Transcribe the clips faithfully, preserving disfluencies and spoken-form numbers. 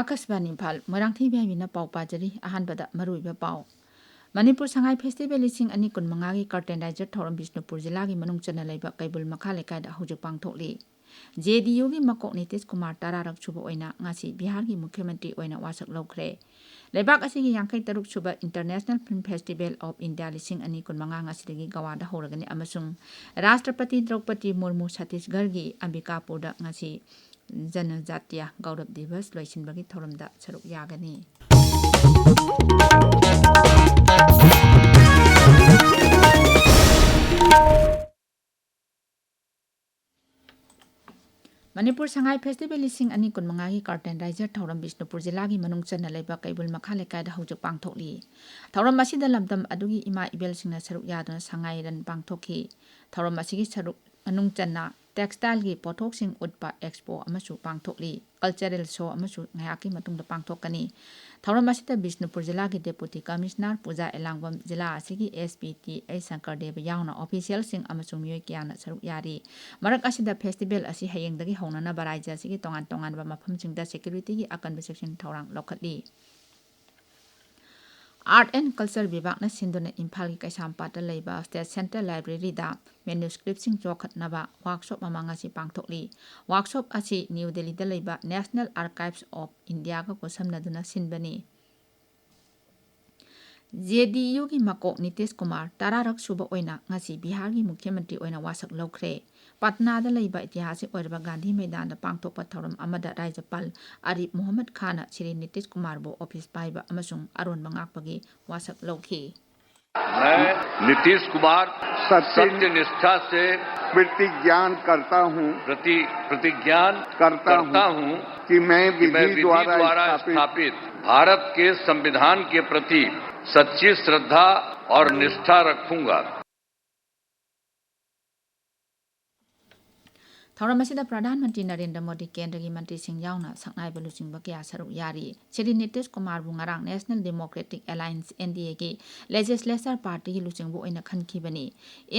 ꯑꯥꯀꯥꯁꯕꯥꯅꯤ ꯏꯝꯐꯥꯜ, ꯃꯣꯏꯔꯥꯡꯊꯦꯝ ꯏꯕꯦꯝꯍꯥꯏꯕꯤꯅ ꯄꯥꯎ ꯄꯥꯖꯔꯤ꯫ ꯑꯍꯥꯟꯕꯗ ꯃꯔꯨꯑꯣꯏꯕ ꯄꯥꯎ꯫ ꯃꯅꯤꯄꯨꯔ ꯁꯉꯥꯏ ꯐꯦꯁꯇꯤꯚꯦꯜ ꯂꯤꯁꯤꯡ ꯑꯅꯤ ꯀꯨꯟꯃꯉꯥꯒꯤ ꯀꯔꯇꯦꯟ ꯔꯥꯏꯖꯔ ꯊꯧꯔꯝ ꯕꯤꯁꯅꯨꯄꯨꯔ ꯖꯤꯂꯥꯒꯤ ꯃꯅꯨꯡ ꯆꯟꯅ ꯂꯩꯕ ꯀꯩꯕꯨꯜ ꯃꯈꯥ ꯂꯩꯀꯥꯏꯗ ꯍꯧꯖꯤꯛ ꯄꯥꯡꯊꯣꯛꯂꯤ꯫ ꯖꯦ ꯗꯤ ꯌꯨꯒꯤ ꯃꯀꯣꯛ ꯅꯤꯇꯤꯁ ꯀꯨꯃꯥꯔ ꯇꯔꯥꯔꯛ ꯁꯨꯕ ꯑꯣꯏꯅ ꯉꯁꯤ ꯕꯤꯍꯥꯔꯒꯤ ꯃꯨꯈ꯭ꯌ ꯃꯟꯇ꯭ꯔꯤ ꯑꯣꯏꯅ ꯋꯥꯁꯛ ꯂꯧꯈ꯭ꯔꯦ꯫ ꯂꯩꯕꯥꯛ ꯑꯁꯤꯒꯤ ꯌꯥꯡꯈꯩ ꯇꯔꯨꯛ ꯁꯨꯕ International Film Festival of India ꯂꯤꯁꯤꯡ ꯑꯅꯤ ꯀꯨꯟꯃꯉꯥ ꯉꯁꯤꯗꯒꯤ ꯒꯋꯥꯗ ꯍꯧꯔꯒꯅꯤ ꯑꯃꯁꯨꯡ ꯔꯥꯁꯇ꯭ꯔꯄꯇꯤ ꯗ꯭ꯔꯧꯄꯗꯤ ꯃꯨꯔꯃꯨ ꯁꯠꯇꯤꯁꯒꯔꯒꯤ ꯑꯝꯕꯤꯀꯥꯄꯨꯔꯗ ꯉꯁꯤ ꯖꯅꯖꯥꯇꯤꯌꯥ ꯒꯧꯔꯕ ꯗꯤꯕꯁ ꯂꯣꯏꯁꯤꯟꯕꯒꯤ ꯊꯧꯔꯝꯗ ꯁꯔꯨꯛ ꯌꯥꯒꯅꯤ꯫ ꯃꯅꯤꯄꯨꯔ ꯁꯉꯥꯏ ꯐꯦꯁꯇꯤꯚꯦꯜ ꯂꯤꯁꯤꯡ ꯑꯅꯤ ꯀꯨꯟꯃꯉꯥꯒꯤ ꯀꯔꯇꯦꯟ ꯔꯥꯏꯖꯔ ꯊꯧꯔꯝ ꯕꯤꯁꯅꯨꯄꯨꯔ ꯖꯤꯂꯥꯒꯤ ꯃꯅꯨꯡ ꯆꯟꯅ ꯂꯩꯕ ꯀꯩꯕꯨꯜ ꯃꯈꯥ ꯂꯩꯀꯥꯏꯗ ꯍꯧꯖꯤꯛ ꯄꯥꯡꯊꯣꯛꯂꯤ꯫ ꯊꯧꯔꯝ ꯑꯁꯤꯗ ꯂꯝꯗꯝ ꯑꯗꯨꯒꯤ ꯏꯃꯥ ꯏꯕꯦꯜꯁꯤꯡꯅ ꯁꯔꯨꯛ ꯌꯥꯗꯨꯅ ꯁꯉꯥꯏ ꯔꯟ ꯄꯥꯡꯊꯣꯛꯈꯤ꯫ ꯊꯧꯔꯝ ꯑꯁꯤꯒꯤ ꯁꯔꯨꯛ ꯃꯅꯨꯡ ꯆꯟꯅ ꯇꯦꯛꯁꯇꯥꯏꯜꯒꯤ ꯄꯣꯠꯊꯣꯛꯁꯤꯡ ꯎꯠꯄ ꯑꯦꯛꯁꯄꯣ ꯑꯃꯁꯨ ꯄꯥꯡꯊꯣꯛꯂꯤ꯫ ꯀꯜꯆꯔꯦꯜ ꯁꯣ ꯑꯃꯁꯨ ꯉꯥꯏꯍꯥꯛꯀꯤ ꯃꯇꯨꯡꯗ ꯄꯥꯡꯊꯣꯛꯀꯅꯤ꯫ ꯊꯧꯔꯝ ꯑꯁꯤꯗ ꯕꯤꯁꯅꯨꯄꯨꯔ ꯖꯤꯂꯥꯒꯤ ꯗꯦꯄꯨꯇꯤ ꯀꯃꯤꯁꯅꯔ ꯄꯨꯖꯥ ꯑꯦꯂꯥꯡꯕꯝ, ꯖꯤꯂꯥ ꯑꯁꯤꯒꯤ ꯑꯦꯁ ꯄꯤ ꯇꯤ ꯑꯩꯆ ꯁꯪꯀꯔꯗꯦꯕ ꯌꯥꯎꯅ ꯑꯣꯐꯤꯁꯤꯌꯦꯜꯁꯤꯡ ꯑꯃꯁꯨꯡ ꯃꯤꯑꯣꯏ ꯀꯌꯥꯅ ꯁꯔꯨꯛ ꯌꯥꯔꯤ꯫ ꯃꯔꯛ ꯑꯁꯤꯗ ꯐꯦꯁꯇꯤꯚꯦꯜ ꯑꯁꯤ ꯍꯌꯦꯡꯗꯒꯤ ꯍꯧꯅꯅꯕ ꯔꯥꯖ꯭ꯌ ꯑꯁꯤꯒꯤ ꯇꯣꯉꯥꯟ ꯇꯣꯉꯥꯟꯕ ꯃꯐꯝꯁꯤꯡꯗ ꯁꯦꯀ꯭ꯌꯨꯔꯤꯇꯤꯒꯤ ꯑꯀꯟꯕ ꯆꯦꯛꯁꯤꯟ ꯊꯧꯔꯥꯡ ꯂꯧꯈꯠꯂꯤ꯫ ꯑꯥꯔꯠ ꯑꯦꯟ ꯀꯜꯆꯔ ꯕꯤꯚꯥꯒꯅ ꯁꯤꯟꯗꯨꯅ ꯏꯝꯐꯥꯜꯒꯤ ꯀꯩꯁꯥꯝꯄꯥꯠꯇ ꯂꯩꯕ ꯁ꯭ꯇꯦꯠ ꯁꯦꯟꯇ꯭ꯔꯦꯜ ꯂꯥꯏꯕ꯭ꯔꯦꯔꯤꯗ ꯃꯦꯅꯨꯁꯀ꯭ꯔꯤꯞꯁꯤꯡ ꯆꯣꯛꯈꯠꯅꯕ ꯋꯥꯔꯛꯁꯣꯞ ꯑꯃ ꯉꯁꯤ ꯄꯥꯡꯊꯣꯛꯂꯤ꯫ ꯋꯥꯔꯛꯁꯣꯞ ꯑꯁꯤ ꯅ꯭ꯌꯨ ꯗꯦꯜꯂꯤꯗ ꯂꯩꯕ National Archives of Indiaꯒ ꯈꯨꯠꯁꯝꯅꯗꯨꯅ ꯁꯤꯟꯕꯅꯤ꯫ ꯖꯦ ꯗꯤ ꯌꯨꯒꯤ ꯃꯀꯣꯛ ꯅꯤꯇꯤꯁ ꯀꯨꯃꯥꯔ ꯇꯔꯥꯔꯛ ꯁꯨꯕ ꯑꯣꯏꯅ ꯉꯁꯤ ꯕꯤꯍꯥꯔꯒꯤ ꯃꯨꯈ꯭ꯌ ꯃꯟꯇ꯭ꯔꯤ ꯑꯣꯏꯅ ꯋꯥꯁꯛ ꯂꯧꯈ꯭ꯔꯦ꯫ ꯄꯠꯅꯥꯗ ꯂꯩꯕ ꯏꯇꯤꯍꯥꯁꯤꯛ ꯑꯣꯏꯔꯕ ꯒꯥꯟꯙꯤ ꯃꯩꯗꯥꯟꯗ ꯄꯥꯡꯊꯣꯛꯄ ꯊꯧꯔꯝ ꯑꯃꯗ ꯔꯥꯖ꯭ꯌꯄꯥꯜ ꯑꯔꯤꯞ ꯃꯣꯍꯝꯃꯗ ꯈꯥꯟꯅ ꯁ꯭ꯔꯤ ꯅꯤꯇꯤꯁ ꯀꯨꯃꯥꯔꯕꯨ ꯑꯣꯐꯤꯁ ꯄꯥꯏꯕ ꯑꯃꯁꯨꯡ ꯑꯔꯣꯟꯕ ꯉꯥꯛꯄꯒꯤ ꯋꯥꯁꯛ ꯂꯧꯈꯤ꯫ मैं नीतीश कुमार सत्य सत्य निष्ठा से प्रतिज्ञान करता हूँ, प्रति प्रतिज्ञान करता करता हूँ हूँ कि मैं कि मैं विधि विधि द्वारा द्वारा स्थापित स्थापित भारत के संविधान के प्रति सच्ची श्रद्धा और निष्ठा रखूंगा। ꯊꯧꯔꯝ ꯑꯁꯤꯗ ꯄ꯭ꯔꯙꯥꯟ ꯃꯟꯇ꯭ꯔꯤ ꯅꯔꯦꯟꯗ꯭ꯔ ꯃꯣꯗꯤ, ꯀꯦꯟꯗ꯭ꯔꯒꯤ ꯃꯟꯇ꯭ꯔꯤꯁꯤꯡ ꯌꯥꯎꯅ ꯁꯛꯅꯥꯏꯕ ꯂꯨꯆꯤꯡꯕ ꯀꯌꯥ ꯁꯔꯨꯛ ꯌꯥꯔꯤ꯫ ꯁ꯭ꯔꯤ ꯅꯤꯇꯤꯁ ꯀꯨꯃꯥꯔꯕꯨ ꯉꯔꯥꯡ National Democratic Alliance, N D A ꯒꯤ Legislature Party ꯒꯤ ꯂꯨꯆꯤꯡꯕ ꯑꯣꯏꯅ ꯈꯟꯈꯤꯕꯅꯤ꯫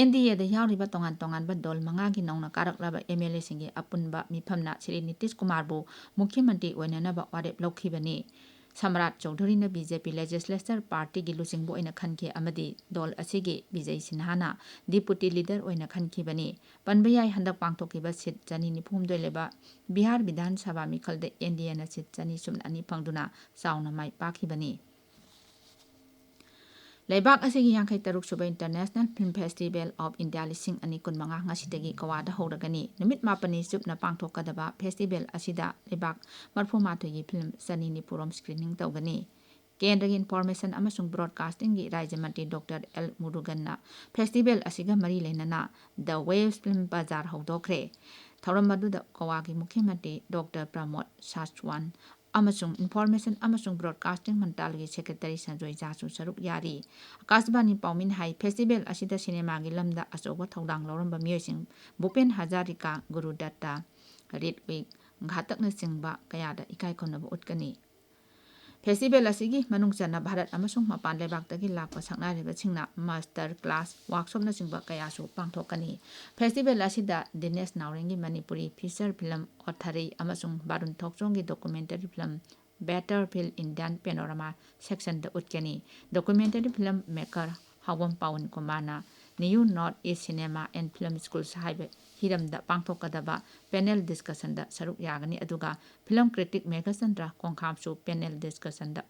N D A ꯗ ꯌꯥꯎꯔꯤꯕ ꯇꯣꯉꯥꯟ ꯇꯣꯉꯥꯟꯕ ꯗꯣꯜ ꯃꯉꯥꯒꯤ ꯅꯧꯅ ꯀꯥꯔꯛꯂꯕ M L A ꯁꯤꯡꯒꯤ ꯑꯄꯨꯟꯕ ꯃꯤꯐꯝꯅ ꯁ꯭ꯔꯤ ꯅꯤꯇꯤꯁ ꯀꯨꯃꯥꯔꯕꯨ ꯃꯨꯈ꯭ꯌ ꯃꯟꯇ꯭ꯔꯤ ꯑꯣꯏꯅꯅꯕ ꯋꯥꯔꯦꯞ ꯂꯧꯈꯤꯕꯅꯤ꯫ ꯁꯝꯔꯥꯠ ꯆꯧꯙꯨꯔꯤꯅ B J P Legislature Party ꯒꯤ ꯂꯨꯆꯤꯡꯕ ꯑꯣꯏꯅ ꯈꯟꯈꯤ ꯑꯃꯗꯤ ꯗꯣꯜ ꯑꯁꯤꯒꯤ ꯕꯤꯖꯌ ꯁꯤꯟꯍꯥꯅ Deputy Leader ꯑꯣꯏꯅ ꯈꯟꯈꯤꯕꯅꯤ꯫ ꯄꯟꯕ ꯌꯥꯏ, ꯍꯟꯗꯛ ꯄꯥꯡꯊꯣꯛꯈꯤꯕ ꯁꯤꯠ ꯆꯅꯤ ꯅꯤꯐꯨ ꯍꯨꯝꯗꯣꯏ ꯂꯩꯕ ꯕꯤꯍꯥꯔ ꯕꯤꯙꯥꯟ ꯁꯚꯥ ꯃꯤꯈꯜꯗ N D A ꯅ ꯁꯤꯠ ꯆꯅꯤ ꯁꯨꯞꯅ ꯑꯅꯤ ꯐꯪꯗꯨꯅ ꯆꯥꯎꯅ ꯃꯥꯏ ꯄꯥꯛꯈꯤꯕꯅꯤ꯫ ꯂꯩꯕꯥꯛ ꯑꯁꯤꯒꯤ ꯌꯥꯡꯈꯩ ꯇꯔꯨꯛ ꯁꯨꯕ International Film Festival of India ꯂꯤꯁꯤꯡ ꯑꯅꯤ ꯀꯨꯟꯃꯉꯥ ꯉꯁꯤꯗꯒꯤ ꯒꯣꯋꯥꯗ ꯍꯧꯔꯒꯅꯤ꯫ ꯅꯨꯃꯤꯠ ꯃꯥꯄꯟꯅꯤ ꯆꯨꯞꯅ ꯄꯥꯡꯊꯣꯛꯀꯗꯕ festival ꯑꯁꯤꯗ ꯂꯩꯕꯥꯛ ꯃꯔꯐꯨ ꯃꯥꯊꯣꯏꯒꯤ film ꯆꯅꯤ ꯅꯤꯐꯨ ꯔꯣꯝ screening ꯇꯧꯒꯅꯤ꯫ ꯀꯦꯟꯗ꯭ꯔꯒꯤ Information ꯑꯃꯁꯨꯡ Broadcasting ꯒꯤ ꯔꯥꯖ꯭ꯌ ꯃꯟꯇ꯭ꯔꯤ Doctor L ꯃꯨꯔꯨꯒꯟꯅ festival ꯑꯁꯤꯒ ꯃꯔꯤ ꯂꯩꯅꯅ The Waves Film Bazaar ꯍꯧꯗꯣꯛꯈ꯭ꯔꯦ꯫ ꯊꯧꯔꯝ ꯑꯗꯨꯗ ꯒꯣꯋꯥꯒꯤ ꯃꯨꯈ꯭ꯌ ꯃꯟꯇ꯭ꯔꯤ Doctor ꯄ꯭ꯔꯃꯣꯗ ꯁꯥꯁ꯭ꯋꯥꯟ ꯑꯃꯁꯨꯡ Information ꯑꯃꯁꯨꯡ Broadcasting ꯃꯟꯇ꯭ꯔꯥꯂꯌꯒꯤ Secretary ꯁꯟꯖꯣꯏ ꯖꯥꯁꯨ ꯁꯔꯨꯛ ꯌꯥꯔꯤ꯫ ꯑꯀꯥꯁꯕꯥꯅꯤ ꯄꯥꯎꯃꯤꯅ ꯍꯥꯏ, festival ꯑꯁꯤꯗ ꯁꯤꯅꯦꯃꯥꯒꯤ ꯂꯝꯗ ꯑꯆꯧꯕ ꯊꯧꯗꯥꯡ ꯂꯧꯔꯝꯕ ꯃꯤꯑꯣꯏꯁꯤꯡ ꯚꯨꯄꯦꯟ ꯍꯖꯥꯔꯤꯀꯥ, ꯒꯨꯔꯨ ꯗꯠꯇꯥ, ꯔꯤꯠꯋꯤꯛ ꯘꯥꯇꯛꯅꯆꯤꯡꯕ ꯀꯌꯥꯗ ꯏꯀꯥꯏ ꯈꯨꯝꯅꯕ ꯎꯠꯀꯅꯤ꯫ Festival ꯑꯁꯤꯒꯤ ꯃꯅꯨꯡ ꯆꯟꯅ ꯚꯥꯔꯠ ꯑꯃꯁꯨꯡ ꯃꯄꯥꯟ ꯂꯩꯕꯥꯛꯇꯒꯤ ꯂꯥꯛꯄ ꯁꯛꯅꯥꯏꯔꯤꯕꯁꯤꯡꯅ master class, workshopꯅꯆꯤꯡꯕ ꯀꯌꯥꯁꯨ ꯄꯥꯡꯊꯣꯛꯀꯅꯤ꯫ Festival ꯑꯁꯤꯗ ꯗꯤꯅꯦꯁ ꯅꯥꯎꯔꯦꯝꯒꯤ ꯃꯅꯤꯄꯨꯔꯤ feature film ꯑꯣꯊꯔꯤ ꯑꯃꯁꯨꯡ ꯕꯥꯔꯨꯟ ꯊꯣꯛꯆꯣꯝꯒꯤ documentary film Battlefield Indian Panorama sectionꯗ ꯎꯠꯀꯅꯤ꯫ Documentary film maker ꯍꯥꯎꯕꯝ ꯄꯥꯋꯟ ꯀꯨꯃꯥꯔꯅ New North East Cinema and Film Schools ꯍꯥꯏꯕ ꯍꯤꯔꯝꯗ ꯄꯥꯡꯊꯣꯛꯀꯗꯕ panel discussionꯗ ꯁꯔꯨꯛ ꯌꯥꯒꯅꯤ, ꯑꯗꯨꯒ film critic ꯃꯦꯘꯆꯟꯗ꯭ꯔ ꯀꯣꯡꯈꯥꯝꯁꯨ panel discussionꯗ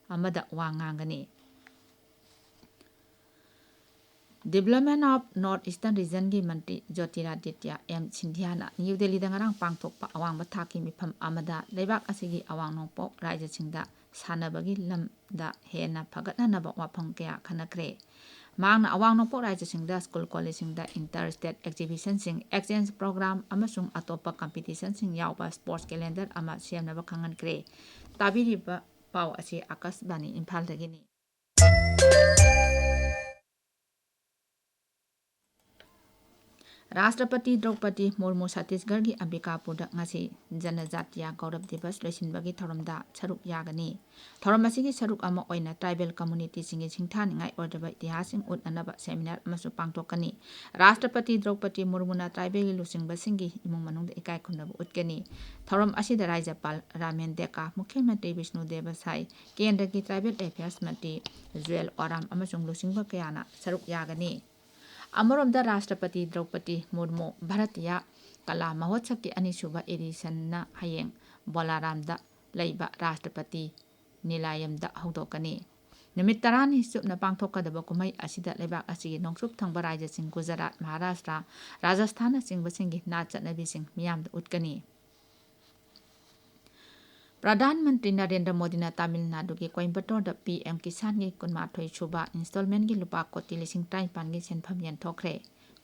ꯑꯃꯗ ꯋꯥ ꯉꯥꯡꯒꯅꯤ꯫ Development of North Eastern Regionꯒꯤ Mantri ꯖꯣꯇꯤꯔꯥꯗꯤꯇ꯭ꯌ M ꯁꯤꯟꯙꯤꯌꯥꯅ new ꯗꯦꯜꯂꯤꯗ ꯉꯔꯥꯡ ꯄꯥꯡꯊꯣꯛꯄ ꯑꯋꯥꯡꯕ ꯊꯥꯛꯀꯤ ꯃꯤꯐꯝ ꯑꯃꯗ ꯂꯩꯕꯥꯛ ꯑꯁꯤꯒꯤ ꯑꯋꯥꯡ ꯅꯣꯡꯄꯣꯛ ꯔꯥꯖ꯭ꯌꯁꯤꯡꯗ ꯁꯥꯟꯅꯕꯒꯤ ꯂꯝꯗ ꯍꯦꯟꯅ ꯐꯒꯠꯅꯅꯕ ꯋꯥꯐꯝ ꯀꯌꯥ ꯈꯟꯅꯈ꯭ꯔꯦ꯫ ꯃꯍꯥꯛꯅ ꯑꯋꯥꯡ ꯅꯣꯡꯄꯣꯛ ꯔꯥꯖ꯭ꯌꯁꯤꯡꯗ school collegeꯁꯤꯡꯗ inter state exhibitionꯁꯤꯡ, exchange program ꯑꯃꯁꯨꯡ ꯑꯇꯣꯞꯄ competitionꯁꯤꯡ ꯌꯥꯎꯕ sports calendar ꯑꯃ ꯁꯦꯝꯅꯕ ꯈꯪꯍꯟꯈ꯭ꯔꯦ꯫ ꯇꯥꯕꯤꯔꯤꯕ ꯄꯥꯎ ꯑꯁꯤ ꯑꯀꯥꯁꯕꯥꯅꯤ ꯏꯝꯐꯥꯜꯗꯒꯤꯅꯤ꯫ ꯔꯥꯁꯇ꯭ꯔꯄꯇꯤ ꯗ꯭ꯔꯧꯄꯗꯤ ꯃꯨꯔꯃꯨ ꯁꯠꯇꯤꯁꯒꯔꯒꯤ ꯑꯝꯕꯤꯀꯥꯄꯨꯔꯗ ꯉꯁꯤ ꯖꯅꯖꯥꯇꯤꯌꯥ ꯒꯧꯔꯕ ꯗꯤꯕꯁ ꯂꯣꯏꯁꯤꯟꯕꯒꯤ ꯊꯧꯔꯝꯗ ꯁꯔꯨꯛ ꯌꯥꯒꯅꯤ꯫ ꯊꯧꯔꯝ ꯑꯁꯤꯒꯤ ꯁꯔꯨꯛ ꯑꯃ ꯑꯣꯏꯅ ꯇ꯭ꯔꯥꯏꯕꯦꯜ ꯀꯝꯃꯨꯅꯤꯇꯤꯁꯤꯡꯒꯤ ꯁꯤꯡꯊꯥꯅꯤꯡꯉꯥꯏ ꯑꯣꯏꯔꯕ ꯏꯇꯤꯍꯥꯁꯁꯤꯡ ꯎꯠꯅꯅꯕ ꯁꯦꯃꯤꯅꯥꯔ ꯑꯃꯁꯨ ꯄꯥꯡꯊꯣꯛꯀꯅꯤ꯫ ꯔꯥꯁꯇ꯭ꯔꯄꯇꯤ ꯗ꯭ꯔꯧꯄꯗꯤ ꯃꯨꯔꯃꯨꯅ ꯇ꯭ꯔꯥꯏꯕꯦꯜꯒꯤ ꯂꯨꯆꯤꯡꯕꯁꯤꯡꯒꯤ ꯏꯃꯨꯡ ꯃꯅꯨꯡꯗ ꯏꯀꯥꯏ ꯈꯨꯝꯅꯕ ꯎꯠꯀꯅꯤ꯫ ꯊꯧꯔꯝ ꯑꯁꯤꯗ ꯔꯥꯖ꯭ꯌꯄꯥꯜ ꯔꯥꯃꯦꯟ ꯗꯦꯀꯥ, ꯃꯨꯈ꯭ꯌ ꯃꯟꯇ꯭ꯔꯤ ꯕꯤꯁꯅꯨ ꯗꯦꯕ ꯁꯥꯏ, ꯀꯦꯟꯗ꯭ꯔꯒꯤ ꯇ꯭ꯔꯥꯏꯕꯦꯜ ꯑꯦꯐꯤꯌꯔꯁ ꯃꯟꯇ꯭ꯔꯤ ꯖꯨꯑꯦꯜ ꯑꯣꯔꯥꯝ ꯑꯃꯁꯨꯡ ꯂꯨꯆꯤꯡꯕ ꯀꯌꯥꯅ ꯁꯔꯨꯛ ꯌꯥꯒꯅꯤ꯫ ꯑꯃꯔꯣꯝꯗ ꯔꯥꯁꯇ꯭ꯔꯄꯇꯤ ꯗ꯭ꯔꯧꯄꯗꯤ ꯃꯨꯔꯃꯨ ꯚꯥꯔꯇꯤꯌꯥ ꯀꯂꯥ ꯃꯍꯣꯠꯁꯕꯀꯤ ꯑꯅꯤꯁꯨꯕ ꯏꯗꯤꯁꯟꯅ ꯍꯌꯦꯡ ꯕꯣꯂꯥꯔꯥꯝꯗ ꯂꯩꯕ ꯔꯥꯁꯇ꯭ꯔꯄꯇꯤ ꯅꯤꯂꯥꯌꯝꯗ ꯍꯧꯗꯣꯛꯀꯅꯤ꯫ ꯅꯨꯃꯤꯠ ꯇꯔꯥꯅꯤ ꯆꯨꯞꯅ ꯄꯥꯡꯊꯣꯛꯀꯗꯕ ꯀꯨꯝꯍꯩ ꯑꯁꯤꯗ ꯂꯩꯕꯥꯛ ꯑꯁꯤꯒꯤ ꯅꯣꯡꯆꯨꯞ ꯊꯪꯕ ꯔꯥꯖ꯭ꯌꯁꯤꯡ ꯒꯨꯖꯔꯥꯠ, ꯃꯍꯥꯔꯥꯁꯇ꯭ꯔ, ꯔꯥꯖꯁꯊꯥꯟꯅꯆꯤꯡꯕꯁꯤꯡꯒꯤ ꯅꯥꯠ ꯆꯠꯅꯕꯤꯁꯤꯡ ꯃꯤꯌꯥꯝꯗ ꯎꯠꯀꯅꯤ꯫ ꯄ꯭ꯔꯙꯥꯟ ꯃꯟꯇ꯭ꯔꯤ ꯅꯔꯦꯟꯗ꯭ꯔ ꯃꯣꯗꯤꯅ ꯇꯥꯃꯤꯜ ꯅꯥꯗꯨꯒꯤ ꯀꯣꯏꯝꯕꯇꯣꯔꯗ ꯄꯤ ꯑꯦꯝ ꯀꯤꯁꯥꯟꯒꯤ ꯀꯨꯟꯃꯥꯊꯣꯏ ꯁꯨꯕ ꯏꯟꯁꯇꯣꯜꯃꯦꯟꯒꯤ ꯂꯨꯄꯥ ꯀꯣꯇꯤ ꯂꯤꯁꯤꯡ ꯇꯔꯥꯅꯤꯄꯥꯟꯒꯤ ꯁꯦꯟꯐꯝ ꯌꯦꯟꯊꯣꯛꯈ꯭ꯔꯦ꯫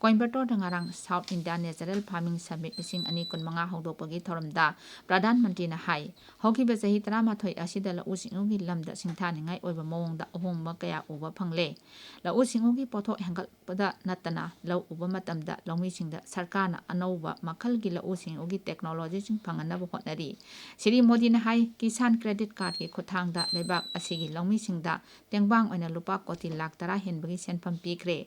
ꯀꯣꯏꯝꯕꯇꯣꯔꯗ ꯉꯔꯥꯡ south India natural farming submit ꯂꯤꯁꯤꯡ ꯑꯅꯤ ꯀꯨꯟꯃꯉꯥ ꯍꯧꯗꯣꯛꯄꯒꯤ ꯊꯧꯔꯝꯗ ꯄ꯭ꯔꯙꯥꯟ ꯃꯟꯇ꯭ꯔꯤꯅ ꯍꯥꯏ, ꯍꯧꯈꯤꯕ ꯆꯍꯤ ꯇꯔꯥꯃꯥꯊꯣꯏ ꯑꯁꯤꯗ ꯂꯧꯎ ꯁꯤꯡꯎꯒꯤ ꯂꯝꯗ ꯁꯤꯡꯊꯥꯅꯤꯡꯉꯥꯏ ꯑꯣꯏꯕ ꯃꯑꯣꯡꯗ ꯑꯍꯣꯡꯕ ꯀꯌꯥ ꯎꯕ ꯐꯪꯂꯦ꯫ ꯂꯧꯎ ꯁꯤꯡꯎꯒꯤ ꯄꯣꯠꯊꯣꯛ ꯍꯦꯟꯒꯠꯄꯗ ꯅꯠꯇꯅ ꯂꯧ ꯎꯕ ꯃꯇꯝꯗ ꯂꯧꯃꯤꯁꯤꯡꯗ ꯁꯔꯀꯥꯔꯅ ꯑꯅꯧꯕ ꯃꯈꯜꯒꯤ ꯂꯧꯎ ꯁꯤꯡꯎꯒꯤ ꯇꯦꯛꯅꯣꯂꯣꯖꯤꯁꯤꯡ ꯐꯪꯍꯟꯅꯕ ꯍꯣꯠꯅꯔꯤ꯫ ꯁ꯭ꯔꯤ ꯃꯣꯗꯤꯅ ꯍꯥꯏ, ꯀꯤꯁꯥꯟ ꯀ꯭ꯔꯦꯗꯤꯠ ꯀꯥꯔꯗꯀꯤ ꯈꯨꯠꯊꯥꯡꯗ ꯂꯩꯕꯥꯛ ꯑꯁꯤꯒꯤ ꯂꯧꯃꯤꯁꯤꯡꯗ ꯇꯦꯡꯕꯥꯡ ꯑꯣꯏꯅ ꯂꯨꯄꯥ ꯀꯣꯇꯤ ꯂꯥꯈ ꯇꯔꯥ ꯍꯦꯟꯕꯒꯤ ꯁꯦꯟꯐꯝ ꯄꯤꯈ꯭ꯔꯦ꯫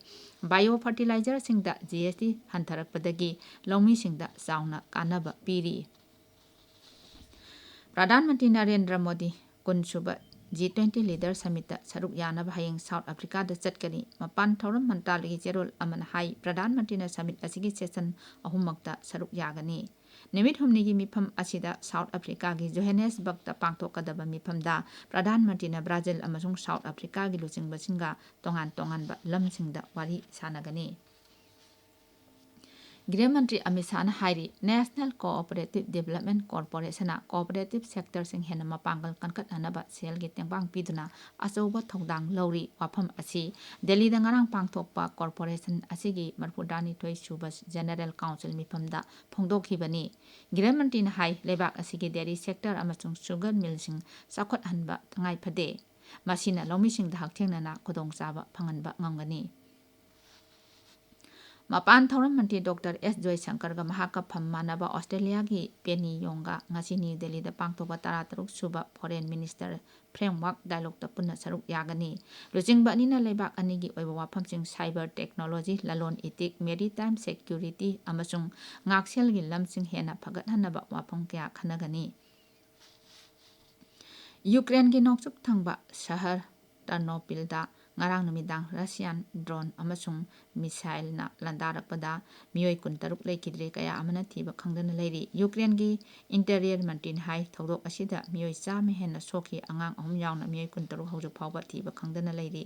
ꯕꯥꯏꯑꯣ ꯐꯔꯇꯤꯂꯥꯏꯖꯔꯁꯤꯡꯗ ꯖꯤ ꯑꯦꯁ ꯇꯤ ꯍꯟꯊꯔꯛꯄꯗꯒꯤ ꯂꯧꯃꯤꯁꯤꯡꯗ ꯆꯥꯎꯅ ꯀꯥꯟꯅꯕ ꯄꯤꯔꯤ꯫ ꯄ꯭ꯔꯙꯥꯟ ꯃꯟꯇ꯭ꯔꯤ ꯅꯔꯦꯟꯗ꯭ꯔ ꯃꯣꯗꯤ ꯀꯨꯟꯁꯨꯕ ꯖꯤ ꯇ꯭ꯋꯦꯟꯇꯤ ꯂꯤꯗꯔ ꯁꯃꯤꯠꯇ ꯁꯔꯨꯛ ꯌꯥꯅꯕ ꯍꯌꯦꯡ ꯁꯥꯎꯠ ꯑꯐ꯭ꯔꯤꯀꯥꯗ ꯆꯠꯀꯅꯤ꯫ ꯃꯄꯥꯟ ꯊꯧꯔꯝ ꯃꯟꯇ꯭ꯔꯥꯂꯌꯒꯤ ꯆꯦꯔꯣꯜ ꯑꯃꯅ ꯍꯥꯏ, ꯄ꯭ꯔꯙꯥꯟ ꯃꯟꯇ꯭ꯔꯤꯅ ꯁꯃꯤꯠ ꯑꯁꯤꯒꯤ ꯁꯦꯁꯟ ꯑꯍꯨꯝꯃꯛꯇ ꯁꯔꯨꯛ ꯌꯥꯒꯅꯤ꯫ ꯅꯨꯃꯤꯠ ꯍꯨꯝꯅꯤꯒꯤ ꯃꯤꯐꯝ ꯑꯁꯤꯗ ꯁꯥꯎꯠ ꯑꯐ꯭ꯔꯤꯀꯥꯒꯤ ꯖꯣꯍꯦꯅꯦꯁꯕꯔꯒꯇ ꯄꯥꯡꯊꯣꯛꯀꯗꯕ ꯃꯤꯐꯝꯗ ꯄ꯭ꯔꯙꯥꯟ ꯃꯟꯇ꯭ꯔꯤꯅ ꯕ꯭ꯔꯥꯖꯤꯜ ꯑꯃꯁꯨꯡ ꯁꯥꯎꯠ ꯑꯐ꯭ꯔꯤꯀꯥꯒꯤ ꯂꯨꯆꯤꯡꯕꯁꯤꯡꯒ ꯇꯣꯉꯥꯟ ꯇꯣꯉꯥꯟꯕ ꯂꯝꯁꯤꯡꯗ ꯋꯥꯔꯤ ꯁꯥꯟꯅꯒꯅꯤ꯫ ꯒ꯭ꯔꯤꯍ ꯃꯟꯇ꯭ꯔꯤ ꯑꯃꯤꯠ ꯁꯥꯍꯅ ꯍꯥꯏꯔꯤ, National Cooperative Development Corporationꯅ ꯀꯣꯑꯣꯄꯔꯦꯇꯤꯚ ꯁꯦꯛꯇꯔꯁꯤꯡ ꯍꯦꯟꯅ ꯃꯄꯥꯡꯒꯜ ꯀꯟꯈꯠꯍꯟꯅꯕ ꯁꯦꯜꯒꯤ ꯇꯦꯡꯕꯥꯡ ꯄꯤꯗꯨꯅ ꯑꯆꯧꯕ ꯊꯧꯗꯥꯡ ꯂꯧꯔꯤ꯫ ꯋꯥꯐꯝ ꯑꯁꯤ ꯗꯦꯜꯂꯤꯗ ꯉꯔꯥꯡ ꯄꯥꯡꯊꯣꯛꯄ ꯀꯣꯔꯄꯣꯔꯦꯁꯟ ꯑꯁꯤꯒꯤ ꯃꯔꯐꯨꯇꯔꯥꯅꯤꯊꯣꯏ ꯁꯨꯕ ꯖꯦꯅꯔꯦꯜ ꯀꯥꯎꯟꯁꯤꯜ ꯃꯤꯐꯝꯗ ꯐꯣꯡꯗꯣꯛꯈꯤꯕꯅꯤ꯫ ꯒ꯭ꯔꯤꯍ ꯃꯟꯇ꯭ꯔꯤꯅ ꯍꯥꯏ, ꯂꯩꯕꯥꯛ ꯑꯁꯤꯒꯤ ꯗꯦꯔꯤ ꯁꯦꯛꯇꯔ ꯑꯃꯁꯨꯡ ꯁꯨꯒꯔ ꯃꯤꯜꯁꯤꯡ ꯆꯥꯎꯈꯠꯍꯟꯕ ꯇꯉꯥꯏ ꯐꯗꯦ꯫ ꯃꯁꯤꯅ ꯂꯧꯃꯤꯁꯤꯡꯗ ꯍꯛꯊꯦꯡꯅꯅ ꯈꯨꯗꯣꯡꯆꯥꯕ ꯐꯪꯍꯟꯕ ꯉꯝꯒꯅꯤ꯫ ꯃꯄꯥꯟ ꯊꯧꯔꯝ ꯃꯟꯇ꯭ꯔꯤ ꯗꯣꯛꯇꯔ ꯑꯦꯁ ꯖꯣꯏꯁꯪꯀꯔꯒ ꯃꯍꯥꯛꯀ ꯐꯝ ꯃꯥꯟꯅꯕ ꯑꯣꯁꯇ꯭ꯔꯦꯂꯤꯌꯥꯒꯤ ꯄꯦꯅꯤ ꯌꯣꯡꯒ ꯉꯁꯤ ꯅ꯭ꯌꯨ ꯗꯦꯜꯂꯤꯗ ꯄꯥꯡꯊꯣꯛꯄ ꯇꯔꯥꯇꯔꯨꯛ ꯁꯨꯕ ꯐꯣꯔꯦꯟ ꯃꯤꯅꯤꯁꯇꯔ ꯐ꯭ꯔꯦꯝꯋꯥꯔꯛ ꯗꯥꯏꯂꯣꯒꯇ ꯄꯨꯟꯅ ꯁꯔꯨꯛ ꯌꯥꯒꯅꯤ꯫ ꯂꯨꯆꯤꯡꯕ ꯑꯅꯤꯅ ꯂꯩꯕꯥꯛ ꯑꯅꯤꯒꯤ ꯑꯣꯏꯕ ꯋꯥꯐꯝꯁꯤꯡ, ꯁꯥꯏꯕꯔ ꯇꯦꯛꯅꯣꯂꯣꯖꯤ, ꯂꯂꯣꯟ ꯏꯇꯤꯛ, ꯃꯦꯔꯤꯇꯥꯏꯝ ꯁꯦꯀ꯭ꯌꯨꯔꯤꯇꯤ ꯑꯃꯁꯨꯡ ꯉꯥꯛꯁꯦꯜꯒꯤ ꯂꯝꯁꯤꯡ ꯍꯦꯟꯅ ꯐꯒꯠꯍꯟꯅꯕ ꯋꯥꯐꯝ ꯀꯌꯥ ꯈꯟꯅꯒꯅꯤ꯫ ꯌꯨꯀ꯭ꯔꯦꯟꯒꯤ ꯅꯣꯡꯆꯨꯞ ꯊꯪꯕ ꯁꯍꯔ ꯇꯔꯅꯣꯄꯤꯜꯗ ꯉꯔꯥꯡ ꯅꯨꯃꯤꯗꯥꯡ ꯔꯁꯤꯌꯥꯟ ꯗ꯭ꯔꯣꯟ ꯑꯃꯁꯨꯡ ꯃꯤꯁꯥꯏꯜꯅ ꯂꯥꯟꯗꯥꯔꯛꯄꯗ ꯃꯤꯑꯣꯏ ꯀꯨꯟꯇꯔꯨꯛ ꯂꯩꯈꯤꯗ꯭ꯔꯦ, ꯀꯌꯥ ꯑꯃꯅ ꯊꯤꯕ ꯈꯪꯗꯅ ꯂꯩꯔꯤ꯫ ꯌꯨꯀ꯭ꯔꯦꯟꯒꯤ ꯏꯟꯇꯤꯔꯤꯌꯔ ꯃꯟꯇ꯭ꯔꯤꯅ ꯍꯥꯏ, ꯊꯧꯗꯣꯛ ꯑꯁꯤꯗ ꯃꯤꯑꯣꯏ ꯆꯥꯝꯃ ꯍꯦꯟꯅ ꯁꯣꯛꯈꯤ, ꯑꯉꯥꯡ ꯑꯍꯨꯝ ꯌꯥꯎꯅ ꯃꯤꯑꯣꯏ ꯀꯨꯟꯇꯔꯨꯛ ꯍꯧꯖꯤꯛ ꯐꯥꯎꯕ ꯊꯤꯕ ꯈꯪꯗꯅ ꯂꯩꯔꯤ꯫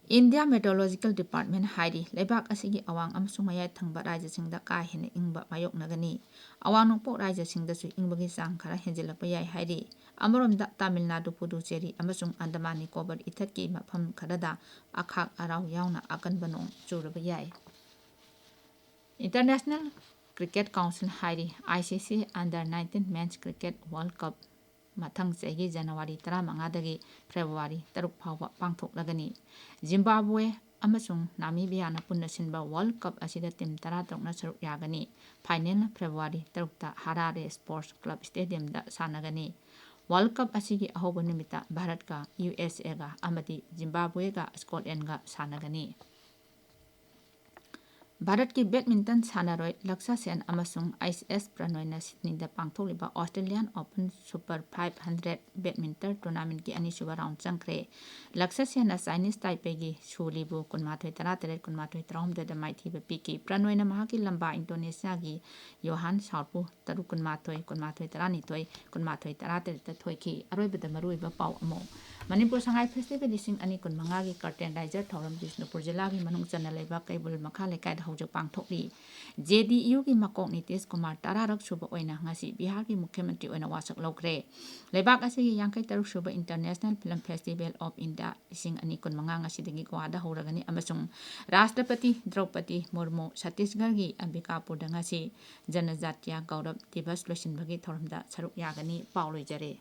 ꯏꯟꯗꯤꯌꯥ ꯃꯦꯇ꯭ꯔꯣꯂꯣꯖꯤꯀꯦꯜ ꯗꯤꯄꯥꯔꯠꯃꯦꯟ ꯍꯥꯏꯔꯤ, ꯂꯩꯕꯥꯛ ꯑꯁꯤꯒꯤ ꯑꯋꯥꯡ ꯑꯃꯁꯨꯡ ꯃꯌꯥꯏ ꯊꯪꯕ ꯔꯥꯖ꯭ꯌꯁꯤꯡꯗ ꯀꯥ ꯍꯦꯟꯅ ꯏꯪꯕ ꯃꯥꯌꯣꯛꯅꯒꯅꯤ꯫ ꯑꯋꯥꯡ ꯅꯣꯡꯄꯣꯛ ꯔꯥꯖ꯭ꯌꯁꯤꯡꯗꯁꯨ ꯏꯪꯕꯒꯤ ꯆꯥꯡ ꯈꯔ ꯍꯦꯟꯖꯤꯜꯂꯛꯄ ꯌꯥꯏ ꯍꯥꯏꯔꯤ꯫ ꯑꯃꯔꯣꯝꯗ, ꯇꯥꯃꯤꯜ ꯅꯥꯗꯨ, ꯄꯨꯗꯨꯆꯦꯔꯤ ꯑꯃꯁꯨꯡ ꯑꯟꯗꯃꯥꯟ ꯅꯤꯀꯣꯕꯔ ꯏꯊꯠꯀꯤ ꯃꯐꯝ ꯈꯔꯗ ꯑꯈꯥꯛ ꯑꯔꯥꯎ ꯌꯥꯎꯅ ꯑꯀꯟꯕ ꯅꯣꯡ ꯆꯨꯔꯕ ꯌꯥꯏ꯫ ꯏꯟꯇꯔꯅꯦꯁꯅꯦꯜ ꯀ꯭ꯔꯤꯀꯦꯠ ꯀꯥꯎꯟꯁꯤꯜ ꯍꯥꯏꯔꯤ, ICC Under nineteen Men's Cricket World Cup ꯃꯊꯪ ꯆꯍꯤꯒꯤ ꯖꯅꯋꯥꯔꯤ ꯇꯔꯥꯃꯉꯥꯗꯒꯤ ꯐꯦꯕ꯭ꯔꯨꯋꯥꯔꯤ ꯇꯔꯨꯛ ꯐꯥꯎꯕ ꯄꯥꯡꯊꯣꯛꯂꯒꯅꯤ꯫ ꯖꯤꯝꯕꯥꯕ꯭ꯋꯦ ꯑꯃꯁꯨꯡ ꯅꯥꯃꯤꯕꯤꯌꯥꯅ ꯄꯨꯟꯅ ꯁꯤꯟꯕ ꯋꯥꯔꯜ ꯀꯞ ꯑꯁꯤꯗ ꯇꯤꯝ ꯇꯔꯥꯇꯔꯨꯛꯅ ꯁꯔꯨꯛ ꯌꯥꯒꯅꯤ꯫ ꯐꯥꯏꯅꯦꯜꯅ ꯐꯦꯕ꯭ꯔꯨꯋꯥꯔꯤ ꯇꯔꯨꯛꯇ ꯍꯔꯥꯔꯦ ꯁ꯭ꯄꯣꯔꯠꯁ ꯀ꯭ꯂꯕ ꯁ꯭ꯇꯦꯗꯤꯌꯝꯗ ꯁꯥꯟꯅꯒꯅꯤ꯫ ꯋꯥꯔꯜ ꯀꯞ ꯑꯁꯤꯒꯤ ꯑꯍꯧꯕ ꯅꯨꯃꯤꯠꯇ ꯚꯥꯔꯠꯀ USAꯒ ꯑꯃꯗꯤ ꯖꯤꯝꯕꯥꯕ꯭ꯋꯦꯒ ꯁ꯭ꯀꯣꯠꯂꯦꯟꯒ ꯁꯥꯟꯅꯒꯅꯤ꯫ ꯚꯥꯔꯠꯀꯤ ꯕꯦꯗꯃꯤꯟꯇꯟ ꯁꯥꯟꯅꯔꯣꯏ ꯂꯛꯁꯥ ꯁꯦꯟ ꯑꯃꯁꯨꯡ ꯑꯩꯆ ꯑꯦꯁ ꯄ꯭ꯔꯅꯣꯏꯅ ꯁꯤꯗꯅꯤꯗ ꯄꯥꯡꯊꯣꯛꯂꯤꯕ Australian Open Super five hundred badminton tournamentꯀꯤ ꯑꯅꯤꯁꯨꯕ ꯔꯥꯎꯟ ꯆꯪꯈ꯭ꯔꯦ꯫ ꯂꯛꯁꯥ ꯁꯦꯟꯅ ꯆꯥꯏꯅꯤꯁ ꯇꯥꯏꯄꯦꯒꯤ ꯁꯨ ꯂꯤꯕꯨ ꯀꯨꯟꯃꯥꯊꯣꯏ ꯇꯔꯥꯇꯔꯦꯠ, ꯀꯨꯟꯃꯥꯊꯣꯏ ꯇꯔꯥꯍꯨꯝꯗꯣꯏꯗ ꯃꯥꯏꯊꯤꯕ ꯄꯤꯈꯤ꯫ ꯄ꯭ꯔꯅꯣꯏꯅ ꯃꯍꯥꯛꯀꯤ ꯂꯝꯕꯥ ꯏꯟꯗꯣꯅꯦꯁꯤꯌꯥꯒꯤ ꯌꯣꯍꯥꯟ ꯁꯥꯎꯔꯄꯨ ꯇꯔꯨꯛ, ꯀꯨꯟꯃꯥꯊꯣꯏ, ꯀꯨꯟꯃꯥꯊꯣꯏ ꯇꯔꯥꯅꯤꯊꯣꯏ, ꯀꯨꯟꯃꯥꯊꯣꯏ ꯇꯔꯥꯇꯔꯦꯠꯇ ꯊꯣꯏꯈꯤ꯫ ꯑꯔꯣꯏꯕꯗ ꯃꯔꯨꯑꯣꯏꯕ ꯄꯥꯎ ꯑꯃꯨꯛ꯫ ꯃꯅꯤꯄꯨꯔ ꯁꯉꯥꯏ ꯐꯦꯁꯇꯤꯚꯦꯜ ꯂꯤꯁꯤꯡ ꯑꯅꯤ ꯀꯨꯟꯃꯉꯥꯒꯤ curtain raiser ꯊꯧꯔꯝ ꯕꯤꯁꯅꯨꯄꯨꯔ ꯖꯤꯂꯥꯒꯤ ꯃꯅꯨꯡ ꯆꯟꯅ ꯂꯩꯕ ꯀꯩꯕꯨꯜ ꯃꯈꯥ ꯂꯩꯀꯥꯏꯗ ꯍꯧꯖꯤꯛ ꯄꯥꯡꯊꯣꯛꯂꯤ꯫ JDUꯒꯤ ꯃꯀꯣꯛ ꯅꯤꯇꯤꯁ ꯀꯨꯃꯥꯔ ꯇꯔꯥꯔꯛ ꯁꯨꯕ ꯑꯣꯏꯅ ꯉꯁꯤ ꯕꯤꯍꯥꯔꯒꯤ ꯃꯨꯈ꯭ꯌ ꯃꯟꯇ꯭ꯔꯤ ꯑꯣꯏꯅ ꯋꯥꯁꯛ ꯂꯧꯈ꯭ꯔꯦ꯫ ꯂꯩꯕꯥꯛ ꯑꯁꯤꯒꯤ ꯌꯥꯡꯈꯩ ꯇꯔꯨꯛ ꯁꯨꯕ International Film Festival of India ꯂꯤꯁꯤꯡ ꯑꯅꯤ ꯀꯨꯟꯃꯉꯥ ꯉꯁꯤꯗꯒꯤ ꯒꯣꯋꯥꯗ ꯍꯧꯔꯒꯅꯤ ꯑꯃꯁꯨꯡ ꯔꯥꯁꯇ꯭ꯔꯄꯇꯤ ꯗ꯭ꯔꯧꯄꯗꯤ ꯃꯨꯔꯃꯨ ꯁꯠꯇꯤꯁꯒꯔꯒꯤ ꯑꯝꯕꯤꯀꯥꯄꯨꯔꯗ ꯉꯁꯤ ꯖꯅꯖꯥꯇꯤꯌꯥ ꯒꯧꯔꯕ ꯗꯤꯕꯁ ꯂꯣꯏꯁꯤꯟꯕꯒꯤ ꯊꯧꯔꯝꯗ ꯁꯔꯨꯛ ꯌꯥꯒꯅꯤ꯫ ꯄꯥꯎ ꯂꯣꯏꯖꯔꯦ꯫